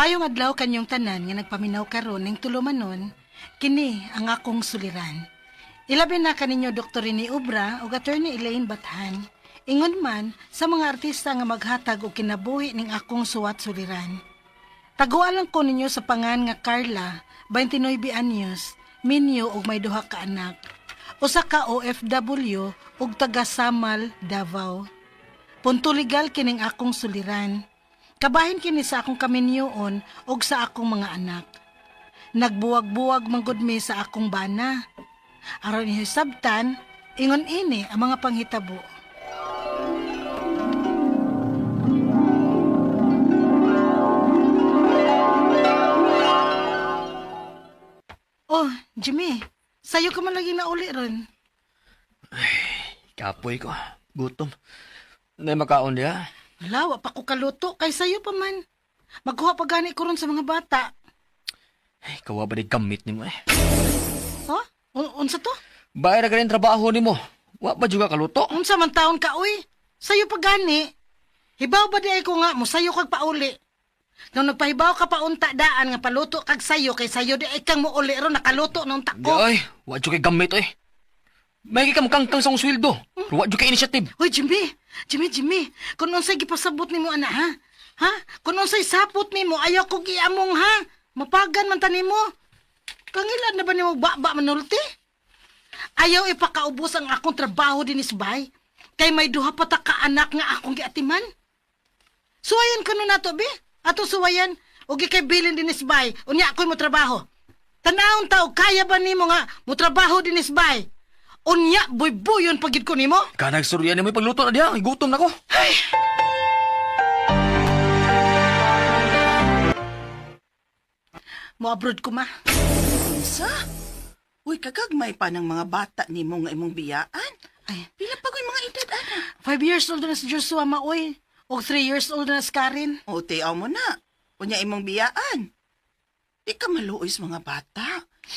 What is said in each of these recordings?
Maayong adlaw kanyong tanan nga nagpaminaw karon ning tulumanon, kini ang akong suliran. Ilabi na kaninyo Dr. Rene Obra ug Attorney Elaine Bathan. Ingon man sa mga artista nga maghatag og kinabuhi ning akong suwat suliran. Taguan lang ko ninyo sa pangan nga Carla, 29 anyos, minyo ug may duha ka anak. Usa ka OFW ug taga Samal, Davao. Punto legal kining akong suliran. Kabahin kini sa akong kaminyoon ug sa akong mga anak. Nagbuwag-buwag man gud mi sa akong bana. Aron inyo sabtan, ingon ini ang mga panghitabo. Oh, Jimmy, sayo ka man lagi na uli ron. Kapoy ko. Gutom. Nay makaon diha. Wala, wa pa ko kaluto, kay sayo pa man. Magkuha pa gani ko ron sa mga bata. Ay, kawa ba di gamit nimo eh. Oh, unsa to? Bayar ka rin trabaho nimo. Wa ba juga kaluto? Unsa man taon ka, uy? Sayo pa gani. Hibaw ba di ay ko nga, musayo kag pauli. Nung nagpahibaw ka pa unta daan nga paluto kag sayo, kay sayo di ay kang muuli ron, nakaluto na unta Di ko. ay, wa jud kay gamit oy. May ka mukangkang sa akong sweldo. Pero wa jud kay initiative. Uy, Jimmy, Jimmy, Jimmy, kung unsay gipasabot nimo ana, ha? Ha? Kung unsay sapot nimo, ayaw kog iamong, ha? Mapagan man ta nimo. Kangilan na ba nimo ba manulti? Ayaw ipakaubos ang akong trabaho dinis bay. Kay may duha pa ta ka anak nga akong giatiman. Suwayan kuno nato be. Ato suwayan og ikay bilin dinis bay. Unya ako'y mo trabaho. Tanawon ta og kaya ba nimo nga mo trabaho dinis bay? Unya buybuyon pagid ko nimo. Kanag surya nimo pagluto na diha, gutom na ko. Mo abroad ko ma. Unsa? Uy, kagagmay pa ng mga bata nimo nga imong biyaan. Ay, Pila pa ko'y mga edad, ana? 5 years old na si Joshua maoy. Og 3 years old na si Karen. O, tiyaw mo na. Unya imong biyaan. Di ka maluoy sa mga bata.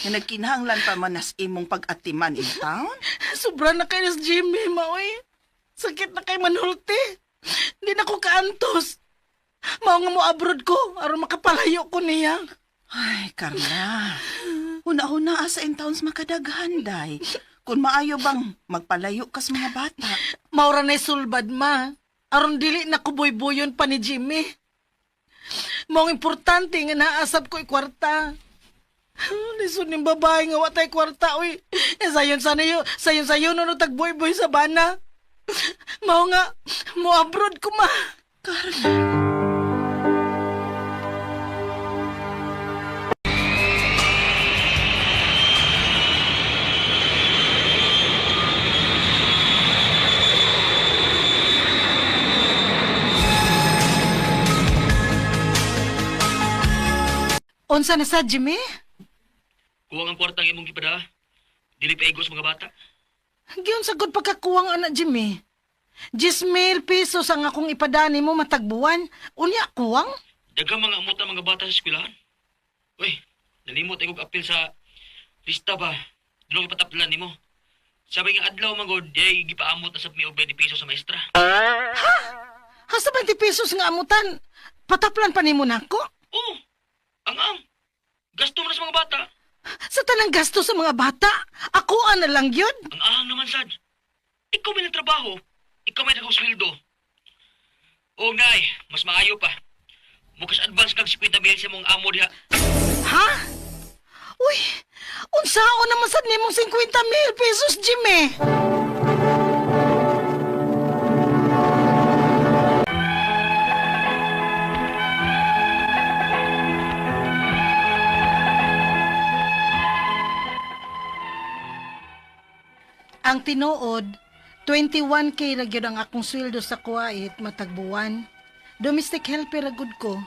Nga nagkinahanglan pa man nas imong pag-atiman in town. Sobra na kay si Jimmy maoy. Sakit na kay manulti. Hindi na ko kaantos. Mao nga mo abroad ko aron makapalayo ko niya. Ay, Carla. Huna-huna asa in towns makadaghan, day. Kung maayo bang magpalayo kas mga bata. Maura na sulbad ma. Aron dili na ko buybuyon pa ni Jimmy. Maong importante nga naasab ko kwarta. Lisod ning babae nga wa tay kwarta uy. Eh, sayon sana yo, sayon sayon no tagboy-boy sa bana. Mao nga mo abroad ko ma. Carla. Unsa na sa Jimmy? Kuwang ang kwarta ang imong gipada. Dili pa igos mga bata. Giyon sa gud pagkakuwang ana Jimmy. 10,000 pesos ang akong ipadani mo matagbuwan. Unya kuwang? Daghang mga amot ang mga bata sa eskwelahan. Uy, nalimot ay kog apil sa lista ba. Dulong ipataplan nimo. Sabi nga adlaw man gud, di gipaamot na sa mi og 20 pesos sa maestra. Hasta 20 pesos nga amutan. Pataplan pa nimo nako. Oh, ang ang. Gasto mo na sa mga bata. Sa tanang gasto sa mga bata, ako ana lang yun. Ang ahang naman sad. Ikaw may nagtrabaho, ikaw may nagkasweldo. O nay, mas maayo pa. Mukas advance kag 50 mil sa mong amo diha. Ha? Uy, unsaon naman sad nimong 50,000 pesos, Jimmy? Ang tinuod, 21K ra gyud ang akong sweldo sa Kuwait matagbuwan. Domestic helper ra gud ko.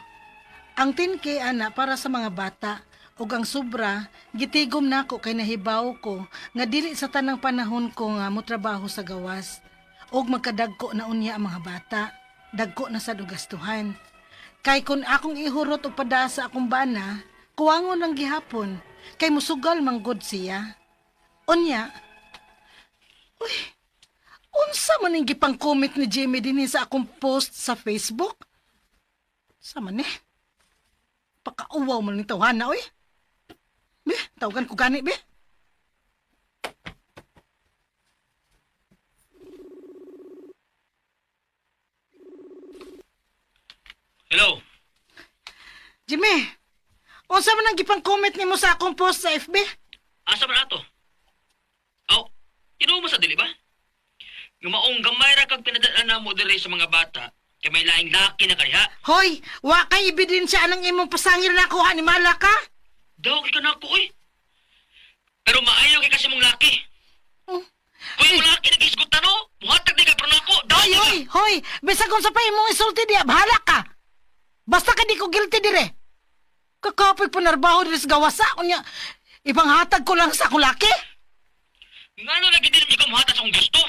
Ang 10K ana para sa mga bata ug ang sobra gitigom nako kay nahibaw ko nga dili sa tanang panahon ko nga motrabaho sa gawas ug magkadagko na unya ang mga bata. Dagko na sad og gastuhan. Kay kun akong ihurot og pada sa akong bana, kuwangon lang gihapon kay musugal man gud siya. Unya, unsa man ning gipang-comment ni Jimmy dinhi sa akong post sa Facebook? Sa man eh? Pakauwaw man ni tawhana, oy. Be, tawagan ko gani, be. Hello. Jimmy, unsa man ang gipang comment nimo sa akong post sa FB? Asa man ato? Aw, tinuo mo sa dili ba? Nga maong gamay ra kag pinadala namo diri sa mga bata kay may laing laki na kaniha. Hoy, wa kay ebidensya anang imong pasangil na kuha ni Mala ka? Daw kay kanako oy. Pero maayo kay kasi mong laki. Oh. Kuy mo laki nagisgutan no. Muhatag di ka pero nako. Daw Hoy, hoy, hoy, bisag unsa pa imong isulti diya, bahala ka. Basta ka di ko guilty dire. Kakapoy panarbaho diri sa gawasa unya. Ipanghatag ko lang sa akong laki. Ngano lagi dili mo muhatag sa akong gusto?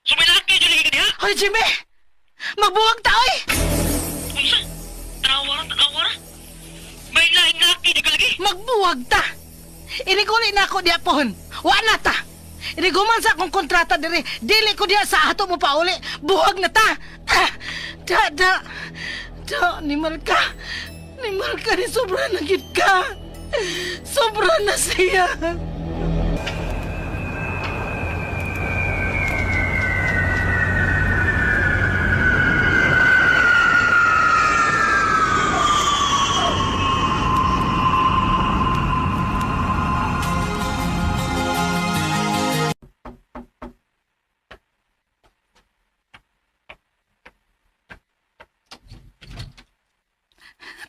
So may laki jud lagi kaniha. Hoy, Jimmy! Magbuwag ta, oy! Unsa? Tanawa ra, tanawa ra. May laing laki di ka lagi. Magbuwag ta! Iniguli na ako diya pohon. Wa na ta! Iniguman sa akong kontrata dire. Dili ko diya sa ato mo pauli. Buwag na ta! Ah, da, da. Da, nimal ka. Nimal ka ni sobra na gid ka. Sobra na siya.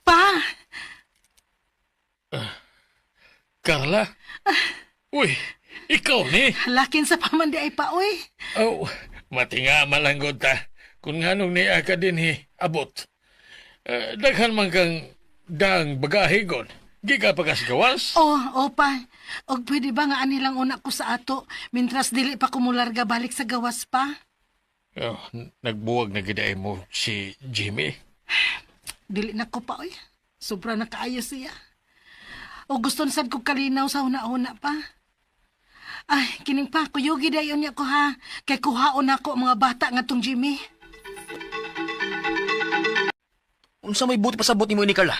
Pa, Carla? Uy, ikaw ni? lakin sa pamandi ay pa, oy. Oh, matinga malanggod ta. Kung nganong niya ka din hi, abot. Eh, daghan man kang daang bagahe gon. Giga pa kas gawas? Oh, oh pa. Og pwede ba nga anilang una ko sa ato, mintras dili pa kumularga balik sa gawas pa? Oh, nagbuwag na gid ay mo si Jimmy. Dili na ko pa, oy. Sobra na kaayo siya. O gusto na sad ko kalinaw sa una-una pa. Ay, kining pa, kuyugi dayon niya ko ha. Kay kuhaon ako ang mga bata nga tong Jimmy. Unsa may buti pasabot nimo ni Carla?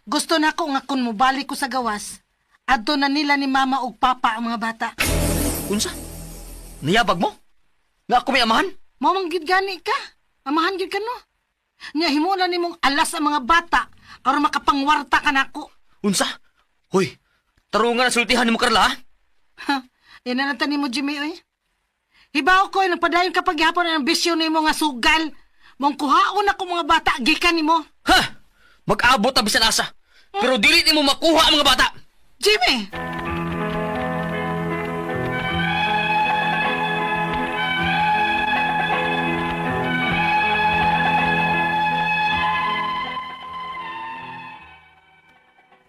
Gusto na ko nga kun mobalik ko sa gawas, adto na nila ni mama ug papa ang mga bata. Unsa? Niyabag mo? Nga ako may amahan? Mao man gyud gani ka. Amahan gyud ka no. Nya himo na nimong alas ang mga bata aron makapangwarta ka nako. Unsa? Hoy, tarungan na sultihan nimo Carla ha? Ha, yan na lang nimo Jimmy oy. Hibaw ko nagpadayon kapag gihapon ang bisyo nimo nga sugal. Mong kuhaon ako mga bata gikan nimo. Ha! Mag-abot na bisan asa. Pero dili nimo makuha ang mga bata. Jimmy!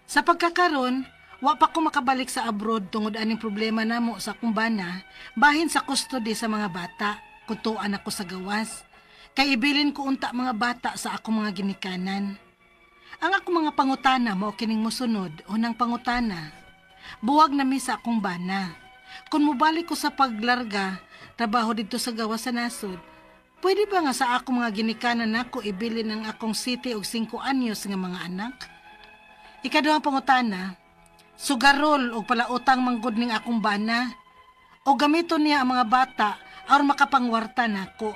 Sa pagkakaron, wa pa ko makabalik sa abroad tungod aning problema namo sa akong bana, bahin sa custody sa mga bata, kutuan ako sa gawas. Kay ibilin ko unta mga bata sa akong mga ginikanan. Ang akong mga pangutana mao kining mosunod, unang pangutana. Buwag na mi sa akong bana. Kung mobalik ko sa paglarga, trabaho dito sa gawas sa nasod, pwede ba nga sa akong mga ginikanan nako ibilin ang akong city og 5 anyos nga mga anak? Ikaduhang pangutana, sugarol og palautang manggod ning akong bana o gamiton niya ang mga bata aron makapangwarta nako.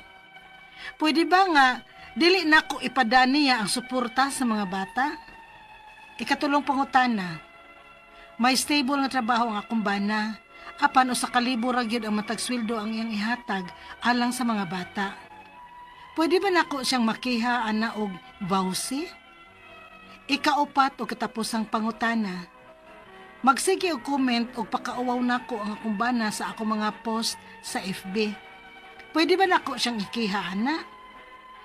Pwede ba nga dili nako ipadani niya ang suporta sa mga bata? Ikatulong pangutana, may stable nga trabaho ang akong bana, apan usa ka libo ra gyud ang matag sweldo ang iyang ihatag alang sa mga bata. Pwede ba nako siyang makiha ana og bawsi? Ikaupat o katapusang pangutana. Magsige og comment og pakauwaw nako ang akong bana sa akong mga post sa FB. Pwede ba nako siyang ikiha ana?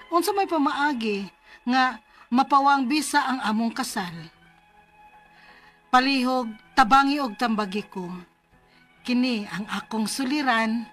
Unsa may pamaagi nga mapawang bisa ang among kasal? Palihog, tabangi og tambagi ko. Kini ang akong suliran,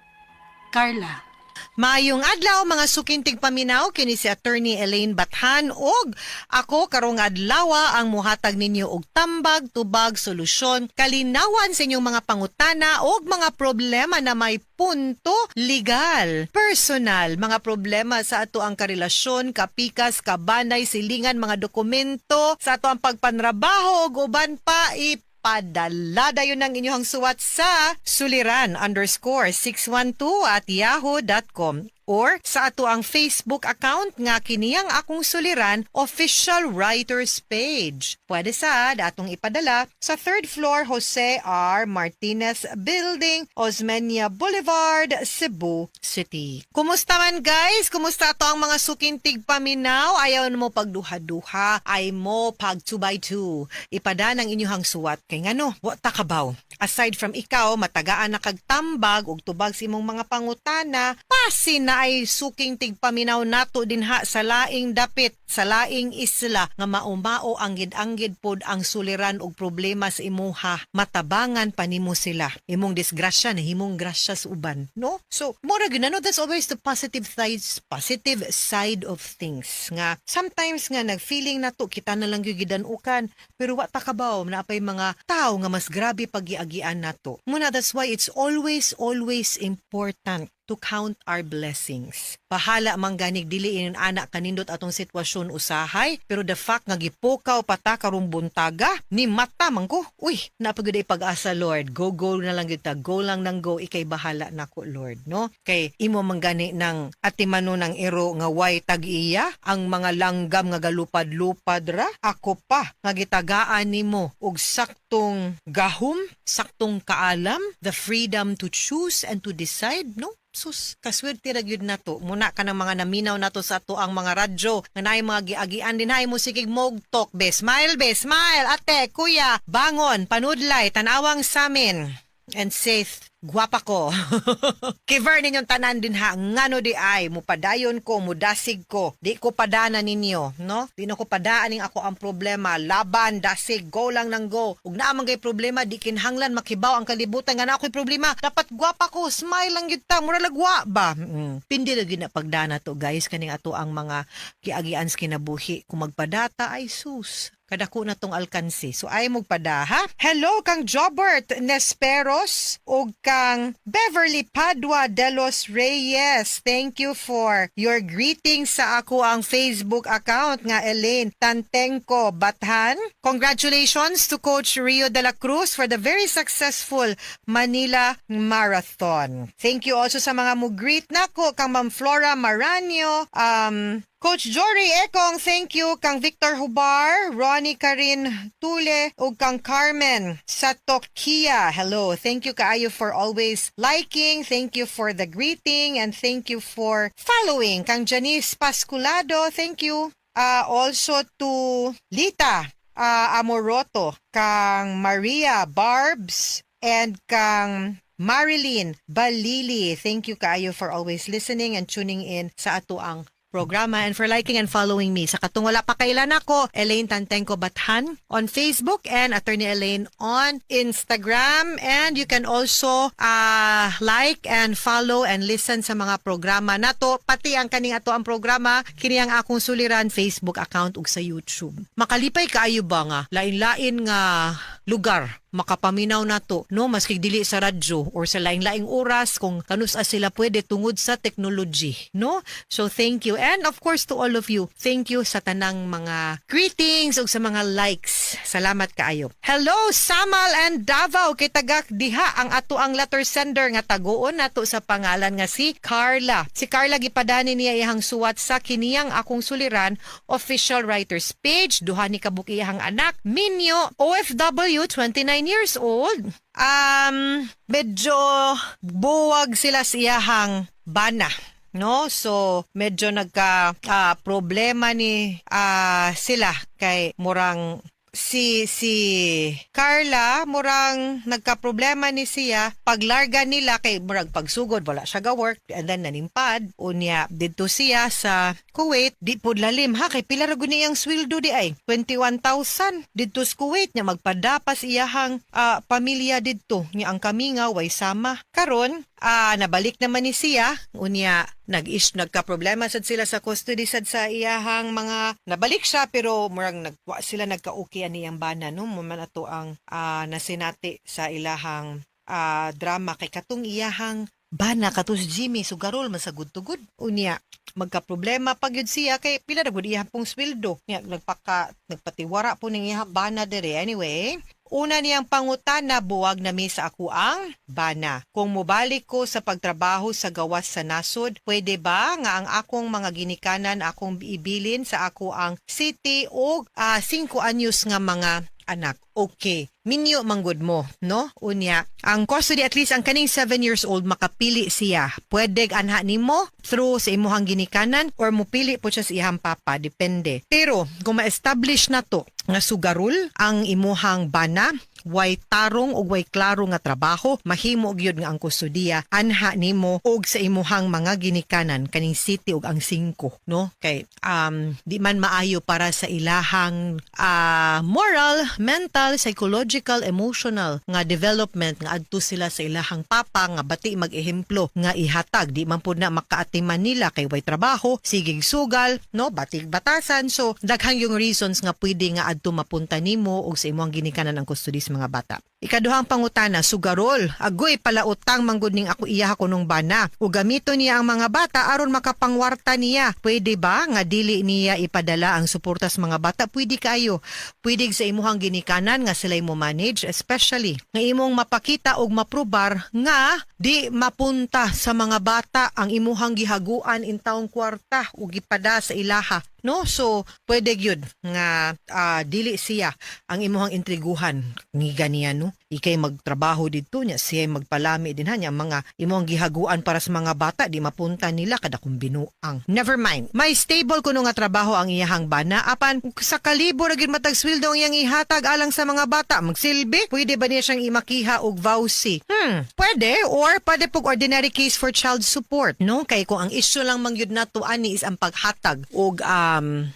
Carla. Maayong adlaw, mga suking tigpaminaw. Kini si Attorney Elaine Bathan og ako karong adlaw ang muhatag ninyo og tambag, tubag, solusyon, kalinawan sa inyong mga pangutana og mga problema na may punto legal, personal, mga problema sa ato ang karelasyon, kapikas, kabanay, silingan, mga dokumento, sa ato ang pagpanrabaho ug uban pa. Ipadala dayon ang inyong suwat sa suliran_612@yahoo.com or sa ato ang Facebook account nga kiniyang Akong Suliran Official Writers Page. Pwede sad atong ipadala sa third floor, Jose R. Martinez Building, Osmeña Boulevard, Cebu City. Kumusta man, guys? Kumusta ato ang mga suking tigpaminaw? Ayaw mo pagduha-duha, ay mo pag 2 by 2. Ipada ang inyong suwat kay ngano, wa ta kabaw. Aside from ikaw matagaan na kag tambag ug tubag sa imong mga pangutana, pasin na ay suking tigpaminaw nato dinha sa laing dapit, sa laing isla nga maumao anggid-anggid pod ang suliran og problema sa imuha. Matabangan pa nimo sila. Imong disgrasya nahimong grasya sa uban, no? So, mura gyud no, that's always the positive side of things. Nga sometimes nga nag-feeling nato kita na lang gyud gidanukan, pero wa ta kabaw naa pay mga tao nga mas grabe pag-giagian nato. Muna that's why it's always, always important to count our blessings. Bahala man ganig dili inon ana kanindot atong sitwasyon usahay, pero the fact nga gipukaw pa ta karong buntaga, ni mata man ko. Uy, naa pa gyud pag-asa, Lord. Go, go na lang gyud ta. Go lang nang go, ikay bahala nako, Lord, no? Kay imo man gani ng atimano ng ero nga way tag-iya, ang mga langgam nga galupad-lupad ra, ako pa nga gitagaan nimo og saktong gahom, saktong kaalam, the freedom to choose and to decide, no? Sus, kaswerte ra gyud nato. Muna ka ng mga naminaw nato sa ato ang mga radyo nga naay mga giagian din hay mo sigig mogtok be. Smile be, smile ate, kuya, bangon, panudlay, tanawang samin and say, "Gwapa ko." Kiver ninyong tanan din ha, ngano di ay, mupadayon ko, mudasig ko, di ko padana ninyo, no? Di na ko padaan ning ako ang problema, laban, dasig, go lang nang go. Ug naa man kay problema, di kinhanglan makibaw ang kalibutan nga naa ako'y problema. Dapat gwapa ko, smile lang gyud ta, mura lagwa ba? Pindi ra gyud na pagdana to, guys, kaning ato ang mga giagian sa kinabuhi. Kung magpadata ay sus, kadako na tong alkansi. So ay magpada ha. Hello kang Jobert Nesperos ug kang Beverly Padua de los Reyes. Thank you for your greetings sa ako ang Facebook account nga Elaine Tantenko Bathan. Congratulations to Coach Rio de la Cruz for the very successful Manila Marathon. Thank you also sa mga mo-greet nako kang Ma'am Flora Maranio, Coach Jory Ekong, thank you. Kang Victor Hubar, Ronnie Karin Tule, ug kang Carmen Satokia. Hello. Thank you kaayo for always liking. Thank you for the greeting and thank you for following. Kang Janice Pasculado, thank you. Also to Lita Amoroto, kang Maria Barbs, and kang Marilyn Balili. Thank you kaayo for always listening and tuning in sa ato ang programa and for liking and following me. Sa katong wala pa kailan ako, Elaine Tantenko Bathan on Facebook and Attorney Elaine on Instagram. And you can also like and follow and listen sa mga programa nato. Pati ang kaning ato ang programa, kini ang Akong Suliran Facebook account ug sa YouTube. Makalipay kaayo ba nga lain-lain nga lugar makapaminaw nato, no, maski dili sa radyo or sa laing-laing oras kung kanus-a sila pwede tungod sa technology, no? So thank you, and of course to all of you, thank you sa tanang mga greetings ug sa mga likes. Salamat kaayo. Hello, Samal and Davao, kay tagak diha ang ato ang letter sender nga taguon nato sa pangalan nga si Carla. Si Carla, gipadani niya iyang suwat sa kiniyang Akong Suliran Official Writers Page. Duha ni kabuok iyang anak, Minyo, OFW, 29 years old. Medyo buwag sila sa iyahang bana, no? So medyo nagka problema ni sila kay murang si Carla, murang nagka-problema ni siya paglarga nila kay murag pagsugod wala siya ga work and then nanimpad unya didto siya sa Kuwait. Di pud lalim ha, kay pila ra gud niyang sweldo di ay, 21,000 didto sa Kuwait nya magpadapas iyahang pamilya didto nya ang kamingaw way sama. Karon nabalik naman ni siya unya. Nag is nagka-problema sad sila sa custody sad sa iyahang mga nabalik siya, pero murag nagwa sila nagka-okay ani iyang bana, no? Mo man ato ang nasinati sa ilahang drama kay katong iyahang bana, kato si Jimmy, sugarol man sa good to good. Unya magka-problema pag yun siya kay pila na gud iyang pong sweldo niya, nagpatiwara po ning iyang bana dere. Anyway, una niyang pangutana, buwag na mi sa ako ang bana. Kung mobalik ko sa pagtrabaho sa gawas sa nasod, pwede ba nga ang akong mga ginikanan akong ibilin sa ako ang city o 5 anyos nga mga anak? Okay. Minyo manggod mo, no? Unya, ang custody, at least ang kaning 7 years old, makapili siya. Pwede anha nimo through sa imuhang ginikanan or mupili po siya sa iyang papa, depende. Pero kung ma-establish na to nga sugarol ang imuhang bana, way tarong ug way klaro nga trabaho, mahimo gyud nga ang kustodiya anha nimo og sa imuhang mga ginikanan, kaning city ug ang singko, no? Kay di man maayo para sa ilahang moral, mental, psychological, emotional nga development nga adto sila sa ilahang papa nga bati mag-ehemplo nga ihatag. Di man pud na makaatiman nila kay way trabaho, sigig sugal, no? Batig batasan. So daghang yung reasons nga pwede nga adto mapunta nimo og sa imong ginikanan ang custody sa mga bata. Ikaduhang pangutana, sugarol. Agoy, palautang manggod ning ako iya kunong bana. O gamito niya ang mga bata aron makapangwarta niya. Pwede ba nga dili niya ipadala ang suporta sa mga bata? Pwede kayo. Pwede sa imuhang ginikanan nga sila mo manage, especially nga imong mapakita og maprobar nga di mapunta sa mga bata ang imuhang gihaguan in taong kwarta ug gipada sa ilaha, no? So pwede gyud nga dili siya ang imuhang intriguhan ni ganiya, no? Ikay magtrabaho didto niya, siya magpalami din ha niya, mga imuhang gihaguan para sa mga bata di mapunta nila kada kung binuang. Never mind, may stable kuno nga trabaho ang iyahang bana, apan sa kalibo ra gyud matag sweldo ang iyang ihatag alang sa mga bata, magsilbi. Pwede ba niya siyang imakiha og VAWC? Pwede, or pwede pug ordinary case for child support, no? Kay kung ang issue lang man gyud nato ani is ang paghatag og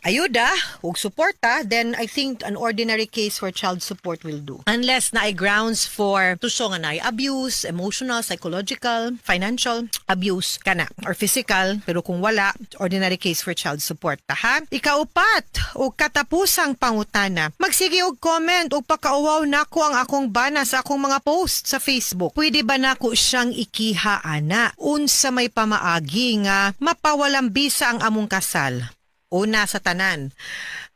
ayuda og suporta, then I think an ordinary case for child support will do, unless naay grounds for tuso nga naay abuse, emotional, psychological, financial abuse kana or physical. Pero kung wala, ordinary case for child support ta ha. Ikaupat o katapusang pangutana, magsige og comment og pakauwaw nako ang akong bana sa akong mga post sa Facebook. Pwede ba nako siyang ikiha ana? Unsa may pamaagi nga mapawalang bisa ang among kasal? Una sa tanan,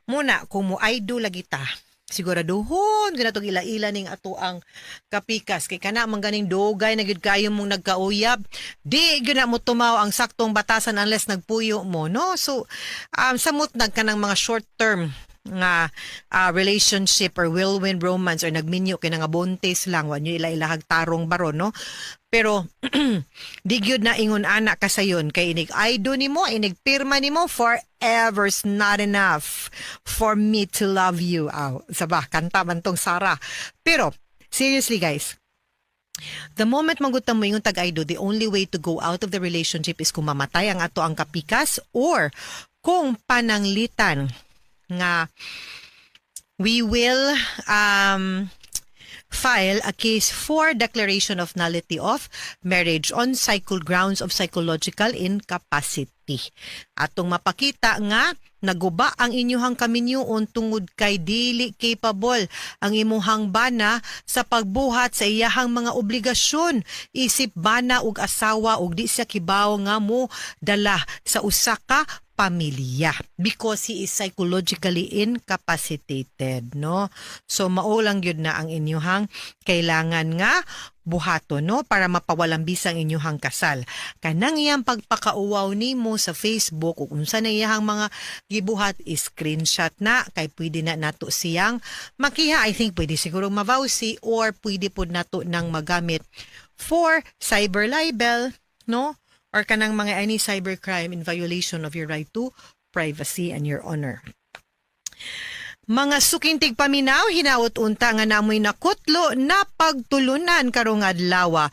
muna kung mo I do lagi ta, siguraduhon gina tong ila-ila ning ato ang kapikas kay kana man ganing dugay na gyud kayo mong nagkauyab, di gyud na mo tumaw ang saktong batasan unless nagpuyo mo, no? So samot nag kanang mga short term nga relationship or whirlwind romance or nagminyo kay nga buntis lang, wa nyo ila-ilahag tarong baron, no? Pero di gyud na ingon ana kasayon kay inig I do nimo, inig pirma nimo, forever's not enough for me to love you. Aw, saba kanta man tong Sarah. Pero seriously guys, the moment manggod mo yung tag-I do, the only way to go out of the relationship is kung mamatay ang ato ang kapikas or kung pananglitan nga we will file a case for declaration of nullity of marriage on cycle grounds of psychological incapacity. Atong mapakita nga naguba ang inyuhang kaminyuon tungod kay dili capable ang imuhang bana sa pagbuhat sa iyahang mga obligasyon isip bana ug asawa ug di siya kibaw nga mo dala sa usa ka pamilya because he is psychologically incapacitated, no? So mao lang gyud na ang inyuhang kailangan nga buhaton, no, para mapawalang bisang inyuhang kasal. Kanang iyang pagpakauwaw nimo sa Facebook ug unsa na iyang mga gibuhat, screenshot na kay pwede na nato siyang makiha. I think pwede siguro ma-VAWC or pwede pod nato nang magamit for cyber libel, no, or kanang mga any cybercrime in violation of your right to privacy and your honor. Mga suking tigpaminaw, hinaot unta nga namoy nakutlo na pagtulunan karong adlaw.